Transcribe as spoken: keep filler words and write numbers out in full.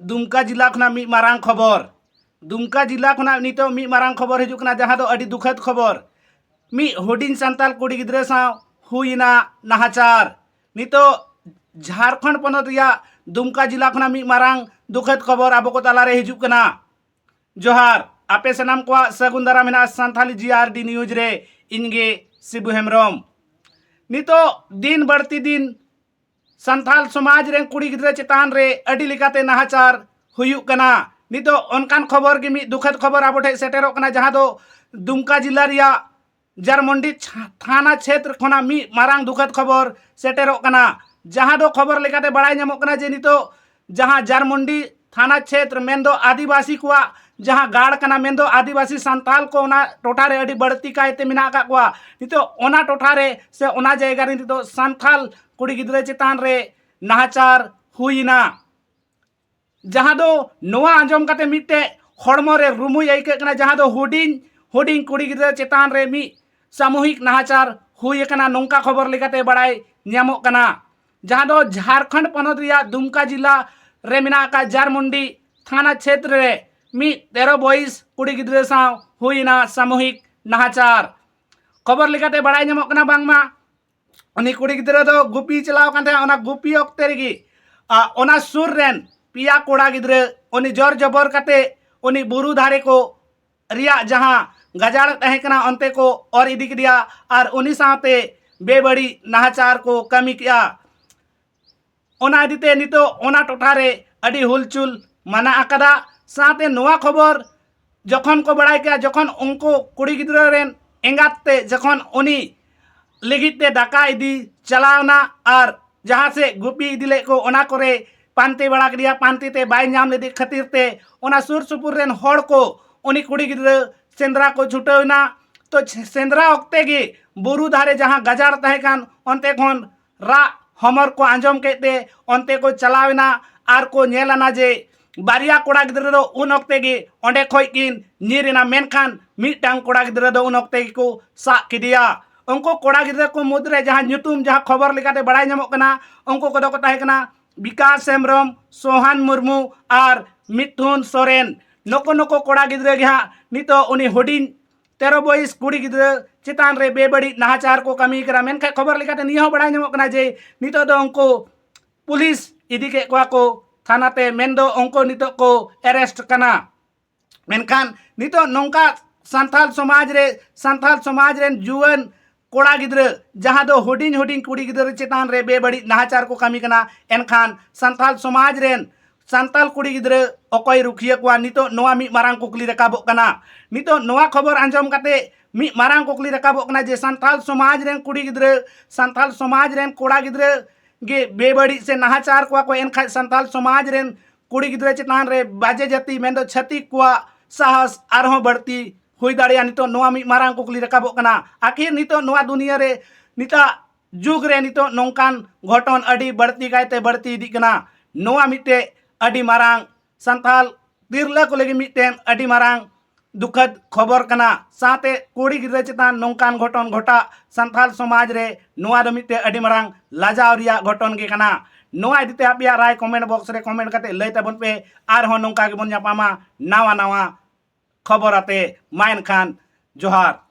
ᱫᱩᱢᱠᱟ ᱡᱤᱞᱟ ᱠᱷᱚᱱᱟᱜ ᱢᱤᱫ ᱢᱟᱨᱟᱝ ᱠᱷᱚᱵᱚᱨ᱾ ᱫᱩᱢᱠᱟ ᱡᱤᱞᱟ ᱠᱷᱚᱱᱟᱜ ᱱᱤᱛᱚᱜ ᱢᱤᱫ ᱢᱟᱨᱟᱝ ᱠᱷᱚᱵᱚᱨ ᱦᱤᱡᱩᱜ ᱠᱟᱱᱟ, ᱡᱟᱦᱟᱸ ᱫᱚ ᱟᱹᱰᱤ ᱫᱩᱠᱷᱟᱹᱛ ᱠᱷᱚᱵᱚᱨ᱾ ᱢᱤᱫ ᱦᱩᱰᱤᱧ ᱥᱟᱱᱛᱟᱲ ᱠᱩᱲᱤ ᱜᱤᱫᱽᱨᱟᱹ ᱥᱟᱶ ᱦᱩᱭᱮᱱᱟ ᱱᱟᱦᱟᱪᱟᱨ᱾ ᱱᱤᱛᱚᱜ ᱡᱷᱟᱲᱠᱷᱚᱸᱰ ᱯᱚᱱᱚᱛ ᱨᱮᱭᱟᱜ ᱫᱩᱢᱠᱟ ᱡᱤᱞᱟ ᱠᱷᱚᱱᱟᱜ ᱢᱤᱫ ᱢᱟᱨᱟᱝ ᱫᱩᱠᱷᱟᱹᱛ ᱠᱷᱚᱵᱚᱨ ᱟᱵᱚ ᱠᱚ ᱛᱟᱞᱟᱨᱮ ᱦᱤᱡᱩᱜ ᱠᱟᱱᱟ᱾ ᱡᱚᱦᱟᱨ, ᱟᱯᱮ ᱥᱟᱱᱟᱢ ᱠᱚᱣᱟᱜ ᱥᱟᱹᱜᱩᱱ ᱫᱟᱨᱟᱢ ᱢᱮᱱᱟᱜᱼᱟ ᱥᱟᱱᱛᱷᱟᱞᱤ ᱡᱤ ᱟᱨ ᱰᱤ ᱱᱤᱭᱩᱡᱽ ᱨᱮ᱾ ᱤᱧ ᱜᱮ ᱥᱤᱵᱩ ᱦᱮᱢᱵᱨᱚᱢ᱾ ᱱᱤᱛᱚᱜ ᱫᱤᱱ ᱵᱟᱹᱲᱛᱤ ᱫᱤᱱ ᱥᱟᱱᱛᱷᱟᱞ ᱥᱚᱢᱟᱡᱽ ᱨᱮᱱ ᱠᱩᱲᱤ ᱜᱤᱫᱽᱨᱟᱹ ᱪᱮᱛᱟᱱ ᱨᱮ ᱟᱹᱰᱤ ᱞᱮᱠᱟᱛᱮ ᱱᱟᱦᱟᱪᱟᱨ ᱦᱩᱭᱩᱜ ᱠᱟᱱᱟ᱾ ᱱᱤᱛᱚᱜ ᱚᱱᱠᱟᱱ ᱠᱷᱚᱵᱚᱨ ᱜᱮ, ᱢᱤᱫ ᱫᱩᱠᱷᱟᱹᱛ ᱠᱷᱚᱵᱚᱨ ᱟᱵᱚ ᱴᱷᱮᱱ ᱥᱮᱴᱮᱨᱚᱜ ᱠᱟᱱᱟ, ᱡᱟᱦᱟᱸ ᱫᱚ ᱫᱩᱢᱠᱟ ᱡᱤᱞᱟ ᱨᱮᱭᱟᱜ ᱡᱟᱨᱢᱚᱱᱰᱤ ᱪᱷᱟ-, ᱛᱷᱟᱱᱟ ᱪᱷᱮᱛᱨ ᱠᱷᱚᱱᱟᱜ ᱢᱤᱫ ᱢᱟᱨᱟᱝ ᱫᱩᱠᱷᱟᱹᱛ ᱠᱷᱚᱵᱚᱨ ᱥᱮᱴᱮᱨᱚᱜ ᱠᱟᱱᱟ, ᱡᱟᱦᱟᱸ ᱫᱚ ᱠᱷᱚᱵᱚᱨ ᱞᱮᱠᱟᱛᱮ ᱵᱟᱲᱟᱭ ᱧᱟᱢᱚᱜ ᱠᱟᱱᱟ ᱡᱮ ᱱᱤᱛᱚᱜ ᱡᱟᱦᱟᱸ ᱡᱟᱨᱢᱚᱱᱰᱤ ᱛᱷᱟᱱᱟ ᱪᱷᱮᱛᱨ ᱢᱮᱱᱫᱚ ᱟᱹᱫᱤᱵᱟᱹᱥᱤ ᱠᱚᱣᱟᱜ ᱡᱟᱦᱟᱸ ᱜᱟᱲ ᱠᱟᱱᱟ, ᱢᱮᱱᱫᱚ ᱟᱹᱫᱤᱵᱟᱹᱥᱤ ᱥᱟᱱᱛᱟᱞ ᱠᱚ ᱚᱱᱟ ᱴᱚᱴᱷᱟ ᱨᱮ ᱟᱹᱰᱤ ᱵᱟᱹᱲᱛᱤ ᱠᱟᱭᱛᱮ ᱢᱮᱱᱟᱜ ᱟᱠᱟᱫ ᱠᱚᱣᱟ᱾ ᱱᱤᱛᱚᱜ ᱚᱱᱟ ᱴᱚᱴᱷᱟ ᱨᱮ ᱥᱮ ᱚᱱᱟ ᱡᱟᱭᱜᱟ ᱨᱮ ᱱᱤᱛᱚᱜ ᱥᱟᱱᱛᱟᱞ ᱠᱩᱲᱤ ᱜᱤᱫᱽᱨᱟᱹ ᱪᱮᱛᱟᱱ ᱨᱮ ᱱᱟᱦᱟᱪᱟᱨ ᱦᱩᱭᱮᱱᱟ, ᱡᱟᱦᱟᱸ ᱫᱚ ᱱᱚᱣᱟ ᱟᱸᱡᱚᱢ ᱠᱟᱛᱮ ᱢᱤᱫᱴᱮᱡ ᱦᱚᱲᱢᱚ ᱨᱮ ᱨᱩᱢᱩᱭ ᱟᱹᱭᱠᱟᱹᱜ ᱠᱟᱱᱟ, ᱡᱟᱦᱟᱸ ᱫᱚ ᱦᱩᱰᱤᱧ ᱦᱩᱰᱤᱧ ᱠᱩᱲᱤ ᱜᱤᱫᱽᱨᱟᱹ ᱪᱮᱛᱟᱱ ᱨᱮ ᱢᱤᱫ ᱥᱟᱢᱩᱦᱤᱠ ᱱᱟᱦᱟᱪᱟᱨ ᱦᱩᱭ ᱟᱠᱟᱱᱟ, ᱱᱚᱝᱠᱟ ᱠᱷᱚᱵᱚᱨ ᱞᱮᱠᱟᱛᱮ ᱵᱟᱲᱟᱭ ᱧᱟᱢᱚᱜ ᱠᱟᱱᱟ, ᱡᱟᱦᱟᱸ ᱫᱚ ᱡᱷᱟᱲᱠᱷᱚᱸᱰ ᱯᱚᱱᱚᱛ ᱨᱮᱭᱟᱜ ᱫᱩᱢᱠᱟ ᱡᱤᱞᱟ ᱨᱮ ᱢᱮᱱᱟᱜ ᱟᱠᱟᱫ ᱡᱟᱨᱢᱩᱱᱰᱤ ᱛᱷᱟᱱᱟ ᱪᱷᱮᱛᱨᱚ ᱨᱮ ᱢᱤᱫ ᱛᱮᱨᱚ ᱵᱚᱭᱤᱥ ᱠᱩᱲᱤ ᱜᱤᱫᱽᱨᱟᱹ ᱥᱟᱶ ᱦᱩᱭᱮᱱᱟ ᱥᱟᱢᱩᱦᱤᱠ ᱱᱟᱦᱟᱪᱟᱨ᱾ ᱠᱷᱚᱵᱚᱨ ᱞᱮᱠᱟᱛᱮ ᱵᱟᱲᱟᱭ ᱧᱟᱢᱚᱜ ᱠᱟᱱᱟ ᱵᱟᱝᱢᱟ ᱩᱱᱤ ᱠᱩᱲᱤ ᱜᱤᱫᱽᱨᱟᱹ ᱫᱚ ᱜᱩᱯᱤ ᱪᱟᱞᱟᱣ ᱠᱟᱱ ᱛᱟᱦᱮᱸᱫ᱾ ᱚᱱᱟ ᱜᱩᱯᱤ ᱚᱠᱛᱮ ᱨᱮᱜᱮ, ᱟ, ᱚᱱᱟ ᱥᱩᱨ ᱨᱮᱱ ᱯᱮᱭᱟ ᱠᱚᱲᱟ ᱜᱤᱫᱽᱨᱟᱹ ᱩᱱᱤ ᱡᱚᱨ ᱡᱚᱵᱚᱨ ᱠᱟᱛᱮ ᱩᱱᱤ ᱵᱩᱨᱩ ᱫᱷᱟᱨᱮ ᱠᱚ ᱨᱮᱭᱟᱜ ᱡᱟᱦᱟᱸ ᱜᱟᱡᱟᱲ ᱛᱟᱦᱮᱸ ᱠᱟᱱᱟ, ᱚᱱᱛᱮ ᱠᱚ ᱚᱨ ᱤᱫᱤ ᱠᱮᱫᱮᱭᱟ ᱟᱨ ᱩᱱᱤ ᱥᱟᱶᱛᱮ ᱵᱮᱵᱟᱹᱲᱤᱡ ᱱᱟᱦᱟᱪᱟᱨ ᱠᱚ ᱠᱟᱹᱢᱤ ᱠᱮᱜᱼᱟ᱾ ᱚᱱᱟ ᱤᱫᱤ ᱛᱮ ᱱᱤᱛᱚᱜ ᱚᱱᱟ ᱴᱚᱴᱷᱟ ᱨᱮ ᱟᱹᱰᱤ ᱦᱩᱞᱪᱩᱞ ᱢᱟᱱᱟ ᱟᱠᱟᱫᱟ᱾ ᱥᱟᱶᱛᱮ ᱱᱚᱣᱟ ᱠᱷᱚᱵᱚᱨ ᱡᱚᱠᱷᱚᱱ ᱠᱚ ᱵᱟᱲᱟᱭ ᱠᱮᱜᱼᱟ, ᱡᱚᱠᱷᱚᱱ ᱩᱱᱠᱩ ᱠᱩᱲᱤ ᱜᱤᱫᱽᱨᱟᱹ ᱨᱮᱱ ᱮᱸᱜᱟᱛ ᱛᱮ ᱡᱚᱠᱷᱚᱱ ᱩᱱᱤ ᱞᱟᱹᱜᱤᱫ ᱛᱮ ᱫᱟᱠᱟ ᱤᱫᱤ ᱪᱟᱞᱟᱣ ᱮᱱᱟ ᱟᱨ ᱡᱟᱦᱟᱸ ᱥᱮᱫ ᱜᱩᱯᱤ ᱤᱫᱤ ᱞᱮᱫ ᱠᱚ, ᱚᱱᱟ ᱠᱚᱨᱮ ᱯᱟᱱᱛᱮ ᱵᱟᱲᱟ ᱠᱮᱫᱮᱭᱟ, ᱯᱟᱱᱛᱮ ᱛᱮ ᱵᱟᱭ ᱧᱟᱢ ᱞᱮᱫᱮ ᱠᱷᱟᱹᱛᱤᱨ ᱛᱮ ᱚᱱᱟ ᱥᱩᱨ ᱥᱩᱯᱩᱨ ᱨᱮᱱ ᱦᱚᱲ ᱠᱚ ᱩᱱᱤ ᱠᱩᱲᱤ ᱜᱤᱫᱽᱨᱟᱹ ᱥᱮᱸᱫᱽᱨᱟ ᱠᱚ ᱪᱷᱩᱴᱟᱹᱣ ᱮᱱᱟ᱾ ᱛᱚ, ᱥᱮᱸᱫᱽᱨᱟ ᱚᱠᱛᱮ ᱜᱮ ᱵᱩᱨᱩ ᱫᱷᱟᱨᱮ ᱡᱟᱦᱟᱸ ᱜᱟᱡᱟᱲ ᱛᱟᱦᱮᱸ ᱠᱟᱱ, ᱚᱱᱛᱮ ᱠᱷᱚᱱ ᱨᱟᱜ ᱦᱚᱢᱚᱨ ᱠᱚ ᱟᱸᱡᱚᱢ ᱠᱮᱫ ᱛᱮ ᱚᱱᱛᱮ ᱠᱚ ᱪᱟᱞᱟᱣ ᱮᱱᱟ ᱟᱨ ᱠᱚ ᱧᱮᱞ ᱟᱱᱟ ᱡᱮ ᱵᱟᱨᱭᱟ ᱠᱚᱲᱟ ᱜᱤᱫᱽᱨᱟᱹ ᱫᱚ ᱩᱱ ᱚᱠᱛᱮ ᱜᱮ ᱚᱸᱰᱮ ᱠᱷᱚᱡ ᱠᱤᱱ ᱧᱤᱨ ᱮᱱᱟ, ᱢᱮᱱᱠᱷᱟᱱ ᱢᱤᱫᱴᱟᱝ ᱠᱚᱲᱟ ᱜᱤᱫᱽᱨᱟᱹ ᱫᱚ ᱩᱱ ᱚᱠᱛᱮ ᱜᱮᱠᱚ ᱥᱟᱵ ᱠᱮᱫᱮᱭᱟ᱾ ᱩᱱᱠᱩ ᱠᱚᱲᱟ ᱜᱤᱫᱽᱨᱟᱹ ᱠᱚ ᱢᱩᱫᱽᱨᱮ ᱡᱟᱦᱟᱸ ᱧᱩᱛᱩᱢ, ᱡᱟᱦᱟᱸ ᱠᱷᱚᱵᱚᱨ ᱞᱮᱠᱟᱛᱮ ᱵᱟᱲᱟᱭ ᱧᱟᱢᱚᱜ ᱠᱟᱱᱟ, ᱩᱱᱠᱩ ᱠᱚᱫᱚ ᱠᱚ ᱛᱟᱦᱮᱸ ᱠᱟᱱᱟ ᱵᱤᱠᱟᱥ ᱦᱮᱢᱵᱨᱚᱢ, ᱥᱳᱦᱟᱱ ᱢᱩᱨᱢᱩ ᱟᱨ ᱢᱤᱛᱷᱩᱱ ᱥᱚᱨᱮᱱ, ᱱᱩᱠᱩ ᱱᱩᱠᱩ ᱠᱚᱲᱟ ᱜᱤᱫᱽᱨᱟᱹ ᱜᱮ ᱦᱟᱸᱜ ᱱᱤᱛᱚᱜ ᱩᱱᱤ ᱦᱩᱰᱤᱧ ᱛᱮᱨᱚ ᱵᱚᱭᱮᱥ ᱠᱩᱲᱤ ᱜᱤᱫᱽᱨᱟᱹ ᱪᱮᱛᱟᱱ ᱨᱮ ᱵᱮᱵᱟᱹᱲᱤᱡ ᱱᱟᱦᱟᱪᱟᱨ ᱠᱚ ᱠᱟᱹᱢᱤ ᱠᱟᱱᱟ᱾ ᱢᱮᱱᱠᱷᱟᱱ ᱠᱷᱚᱵᱚᱨ ᱞᱮᱠᱟᱛᱮ ᱱᱤᱭᱟᱹ ᱦᱚᱸ ᱵᱟᱲᱟᱭ ᱧᱟᱢᱚᱜ ᱠᱟᱱᱟ ᱡᱮ ᱱᱤᱛᱚᱜ ᱫᱚ ᱩᱱᱠᱩ ᱯᱩᱞᱤᱥ ᱤᱫᱤ ᱠᱮᱫ ᱠᱚᱣᱟ ᱠᱚ ᱛᱷᱟᱱᱟ ᱛᱮ, ᱢᱮᱱᱫᱚ ᱩᱱᱠᱩ ᱱᱤᱛᱚᱜ ᱠᱚ arrest ᱠᱟᱱᱟ᱾ ᱢᱮᱱᱠᱷᱟᱱ ᱱᱤᱛᱚᱜ ᱱᱚᱝᱠᱟ ᱥᱟᱱᱛᱟᱞ ᱥᱚᱢᱟᱡᱽ ᱨᱮ, ᱥᱟᱱᱛᱟᱞ ᱥᱚᱢᱟᱡᱽ ᱨᱮᱱ ᱡᱩᱣᱟᱹᱱ ᱠᱚᱲᱟ ᱜᱤᱫᱽᱨᱟᱹ, ᱡᱟᱦᱟᱸ ᱫᱚ ᱦᱩᱰᱤᱧ ᱦᱩᱰᱤᱧ ᱠᱩᱲᱤ ᱜᱤᱫᱽᱨᱟᱹ ᱪᱮᱛᱟᱱ ᱨᱮ ᱵᱮᱵᱟᱹᱲᱤᱡ ᱱᱟᱦᱟᱪᱟᱨ ᱠᱚ ᱠᱟᱹᱢᱤ ᱠᱟᱱᱟ, ᱮᱱᱠᱷᱟᱱ ᱥᱟᱱᱛᱟᱞ ᱥᱚᱢᱟᱡᱽ ᱨᱮᱱ ᱥᱟᱱᱛᱟᱞ ᱠᱩᱲᱤ ᱜᱤᱫᱽᱨᱟᱹ ᱚᱠᱚᱭ ᱨᱩᱠᱷᱤᱭᱟᱹ ᱠᱚᱣᱟ? ᱱᱤᱛᱚᱜ ᱱᱚᱣᱟ ᱢᱤᱫ ᱢᱟᱨᱟᱝ ᱠᱩᱠᱞᱤ ᱨᱟᱠᱟᱵᱚᱜ ᱠᱟᱱᱟ᱾ ᱱᱤᱛᱚᱜ ᱱᱚᱣᱟ ᱠᱷᱚᱵᱚᱨ ᱟᱸᱡᱚᱢ ᱠᱟᱛᱮ ᱢᱤᱫ ᱢᱟᱨᱟᱝ ᱠᱩᱠᱞᱤ ᱨᱟᱠᱟᱵᱚᱜ ᱠᱟᱱᱟ ᱡᱮ ᱥᱟᱱᱛᱟᱞ ᱥᱚᱢᱟᱡᱽ ᱨᱮᱱ ᱠᱩᱲᱤ ᱜᱤᱫᱽᱨᱟᱹ, ᱥᱟᱱᱛᱟᱞ ᱥᱚᱢᱟᱡᱽ ᱨᱮᱱ ᱠᱚᱲᱟ ᱜᱤᱫᱽᱨᱟᱹ ᱜᱮ ᱵᱮᱵᱟᱹᱲᱤᱡ ᱥᱮ ᱱᱟᱦᱟᱪᱟᱨ ᱠᱚᱣᱟ ᱠᱚ, ᱮᱱᱠᱷᱟᱱ ᱥᱟᱱᱛᱟᱞ ᱥᱚᱢᱟᱡᱽ ᱨᱮᱱ ᱠᱩᱲᱤ ᱜᱤᱫᱽᱨᱟᱹ ᱪᱮᱛᱟᱱ ᱨᱮ ᱵᱟᱡᱮ ᱡᱟᱹᱛᱤ, ᱢᱮᱱᱫᱚ ᱪᱷᱟᱹᱛᱤᱠ ᱠᱚᱣᱟᱜ ᱥᱟᱦᱟᱥ ᱟᱨᱦᱚᱸ ᱵᱟᱹᱲᱛᱤ ᱦᱩᱭ ᱫᱟᱲᱮᱭᱟᱜᱼᱟ? ᱱᱤᱛᱚᱜ ᱱᱚᱣᱟ ᱢᱤᱫ ᱢᱟᱨᱟᱝ ᱠᱩᱠᱞᱤ ᱨᱟᱠᱟᱵᱚᱜ ᱠᱟᱱᱟ᱾ ᱟᱹᱠᱷᱤᱨ ᱱᱤᱛᱚᱜ ᱱᱚᱣᱟ ᱫᱩᱱᱤᱭᱟᱹ ᱨᱮ, ᱱᱤᱛᱟᱜ ᱡᱩᱜᱽ ᱨᱮ ᱱᱤᱛᱚᱜ ᱱᱚᱝᱠᱟᱱ ᱜᱷᱚᱴᱚᱱ ᱟᱹᱰᱤ ᱵᱟᱹᱲᱛᱤ ᱠᱟᱭᱛᱮ ᱵᱟᱹᱲᱛᱤ ᱤᱫᱤᱜ ᱠᱟᱱᱟ᱾ ᱱᱚᱣᱟ ᱢᱤᱫᱴᱮᱡ ᱟᱹᱰᱤ ᱢᱟᱨᱟᱝ ᱥᱟᱱᱛᱟᱞ ᱛᱤᱨᱞᱟᱹ ᱠᱚ ᱞᱟᱹᱜᱤᱫ ᱢᱤᱫᱴᱮᱱ ᱟᱹᱰᱤ ᱢᱟᱨᱟᱝ ᱫᱩᱠᱷᱟᱹᱫ ᱠᱷᱚᱵᱚᱨ ᱠᱟᱱᱟ᱾ ᱥᱟᱶᱛᱮ ᱠᱩᱲᱤ ᱜᱤᱫᱽᱨᱟᱹ ᱪᱮᱛᱟᱱ ᱱᱚᱝᱠᱟᱱ ᱜᱷᱚᱴᱚᱱ ᱜᱷᱚᱴᱟᱜ ᱥᱟᱱᱛᱟᱞ ᱥᱚᱢᱟᱡᱽ ᱨᱮ, ᱱᱚᱣᱟ ᱫᱚ ᱢᱤᱫᱴᱮᱡ ᱟᱹᱰᱤ ᱢᱟᱨᱟᱝ ᱞᱟᱡᱟᱣ ᱨᱮᱭᱟᱜ ᱜᱷᱚᱴᱚᱱ ᱜᱮ ᱠᱟᱱᱟ᱾ ᱱᱚᱣᱟ ᱤᱫᱤ ᱛᱮ ᱟᱯᱮᱭᱟᱜ ᱨᱟᱭ comment box ᱨᱮ comment ᱠᱟᱛᱮ ᱞᱟᱹᱭ ᱛᱟᱵᱚᱱ ᱯᱮ᱾ ᱟᱨᱦᱚᱸ ᱱᱚᱝᱠᱟ ᱜᱮᱵᱚᱱ ᱧᱟᱯᱟᱢᱟ ᱱᱟᱣᱟ ᱱᱟᱣᱟ ᱠᱷᱚᱵᱚᱨ ᱟᱛᱮ᱾ ᱢᱟ ᱮᱱᱠᱷᱟᱱ ᱡᱚᱦᱟᱨ᱾